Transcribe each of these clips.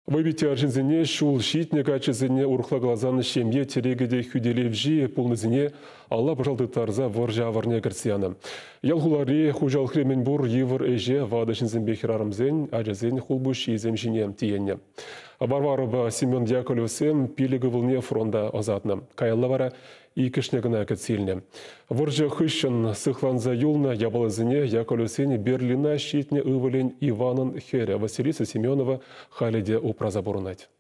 Вӑйпитти арҫынсене, ҫул ҫитнӗ каччӑсене, урӑхла каласан ҫемье тӗрекӗ те хӳтӗлевҫи пулнисене алла пӑшал тыттарса вӑрҫӑ авӑрне кӗртсе янӑ. Ял-хулари хуҫалӑхри мӗнпур йывӑр ӗҫе ватӑ ҫынсемпе хӗрарӑмсен, ачасен хулпуҫҫийӗсем ҫине тиеннӗ. Варварӑпа Семен Яковлевсем пилӗк ывӑлне фронта ӑсатнӑ. Каялла вара иккӗшне кӑна кӗтсе илнӗ. Вӑрҫӑ хыҫҫӑн сыхланса юлнӑ япаласене Яковлевсен Берлина ҫитнӗ ывӑлӗн Иванӑн хӗрӗ Василиса Семенова халӗ те упраса пурӑнать.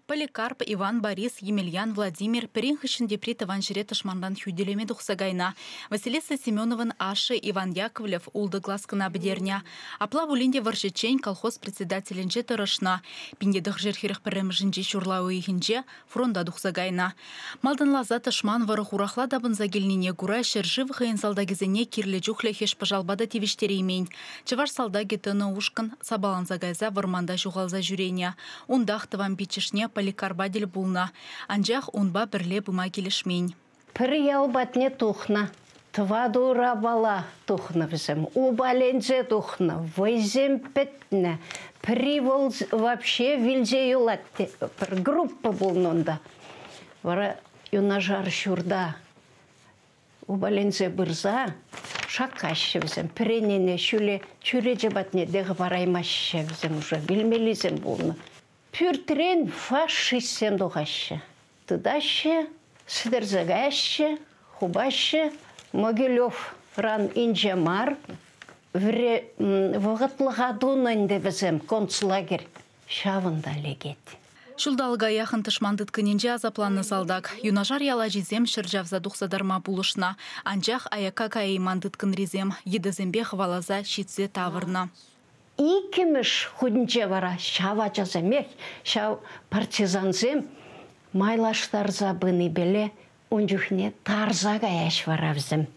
Поликарп, Иван, Борис, Емельян, Владимир пӗрин хыҫҫӑн тепри тӑван ҫӗре тӑшманран хӳтӗлеме тухса кайнӑ. Василиса Семеновӑн ашшӗ Иван Яковлев ултӑ класс кӑна пӗтернӗ. Апла пулин те вӑрҫӑччен колхоз председателӗнче тӑрӑшнӑ. 1941-мӗшӗнчи ҫурла уйӑхӗнче фронта тухса кайнӑ. Малтанласа тӑшман вӑрӑ-хурахла тапӑнса килнине кура ҫӗршыв хӑйӗн салтакӗсене кирлӗ чухлӗ хӗҫ-пӑшалпа та тивӗҫтереймен. Чӑваш салтакӗ тӑнӑ ушкӑн сапаланса кайса вӑрманта ҫухалса ҫӳренӗ. Унтах тӑван пиччӗшне Поликарпа тӗл пулнӑ. Анчах унпа пӗрле пыма килӗшмен. Пӗр ял патне тухнӑ. Тӑватӑ урапала тухнӑ вӗсем. Упаленсе тухнӑ. Вӑйсем пӗтнӗ. Пӗри вӑл вообще вилсе юлать. Пӗр группа пулнӑ унта. Вара юнашар ҫурта упаленсе пырса шаккаҫҫӗ вӗсем. Пӗренене ҫӳле чӳрече патне те хӑпараймаҫҫӗ вӗсем уже. Вилмеллисем пулнӑ. Пӳртрен фашистсем тухаҫҫӗ. Тытаҫҫӗ, сӗтӗрсе каяҫҫӗ, хупаҫҫӗ. Могилевран инҫе мар. Вӑхӑтлӑха тунӑ ӗнтӗ вӗсем концлагерь. Ҫавӑнта лекет. Ҫулталӑка яхӑн тӑшман тыткӑнӗнче асапланнӑ салтак. Юнашар ял ачисем ҫӗр чавса тухса тарма пулӑшнӑ. Анчах аякка каяйман тыткӑнрисем йытӑсемпе хӑваласа ҫитсе тавӑрнӑ. Иккӗмӗш хутӗнче вара ҫав ачасемех, ҫав партизансем майлаштарса пынипеле ун чухне тарса каяҫ вара вӗсем.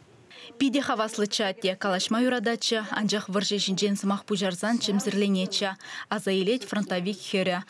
Питӗ хаваслӑччӗ атте, калаҫма юрататчӗ, анчах вӑрҫӑ ҫинчен сӑмах пуҫарсан чӗмсӗрленетчӗ, аса илет фронтовик хӗрӗ.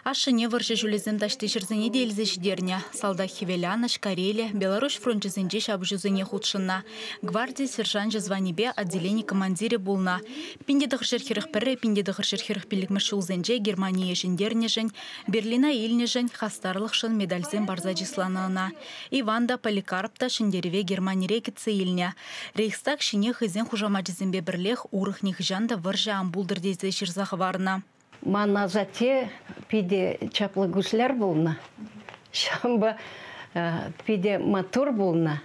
Ашшӗне вӑрҫӑ ҫулӗсем таҫти ҫӗрсене те илсе ҫитернӗ. Салтак Хӗвеланӑҫ, Карели, Беларуҫ фрончӗсенчи ҫапӑҫусене хутшӑннӑ. Гварди сержанчӗ званипе отделени командирӗ пулнӑ. 1941 1945 ҫулсенче Германие ҫӗнтернӗшӗн, Берлина илнӗшӗн, хастарлӑхшӑн медальсем парса чысланӑ ӑна. Иван та, Поликарп та ҫӗнтерӗве Германире кӗтсе илнӗ. Рейхстаг ҫине хӑйсен хушамачӗсемпе пӗрлех урӑх нихӑҫан та вӑрҫӑ ан пултӑр тесе ҫырса хӑварнӑ. Ман асатте питӗ чаплӑ гусляр пулнӑ. Ҫавӑнпа питӗ маттур пулнӑ.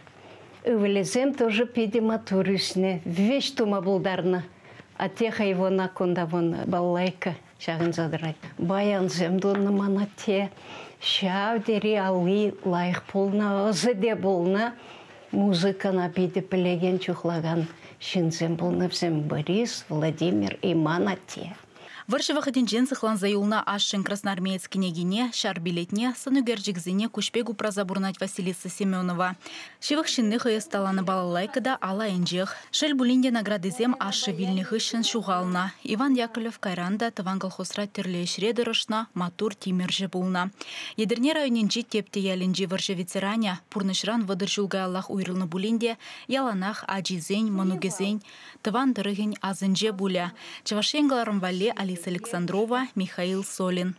Ывӑлӗсем тоже питӗ маттур ӳснӗ. Веҫ тума пултарнӑ. Атте хӑй вон кунта вон балалайка ҫакӑнса тӑрать. Баянсем тунӑ ман атте. Ҫав тери алли лайӑх пулнӑ, ӑсӗ те пулнӑ. Музыкӑна питӗ пӗлекен, чухлакан ҫынсем пулнӑ вӗсем. Борис, Владимир и ман атте. Вӑрҫӑ вӑхӑтӗнчен сыхланса юлнӑ ашшӗн красноармеец кӗнекине, ҫар билетне, сӑнӳкерчӗксене куҫ пек упраса пурӑнать Василиса Семенова. Ҫывӑх ҫынни хӑй ӑсталанӑ балалайка та ал айӗнчех. Шел пулин те наградисем ашшӗ вилнӗ хыҫҫӑн ҫухалнӑ. Иван Яковлев кайран та тӑван колхозра тӗрлӗ ӗҫре тӑрӑшнӑ, маттур тимӗрҫӗ пулнӑ. Етӗрне районӗнчи Тепте ялӗнчи вӑрҫӑ ветеранӗ пурнӑҫран 30 ҫул каяллах уйрӑлнӑ пулин те яланах ачисен, мӑнукӗсен, тӑван тӑрӑхӗн асӗнче пулӗ. Чӑваш Ен кӑларӑм валли Алиса Александрова, Михаил Солин.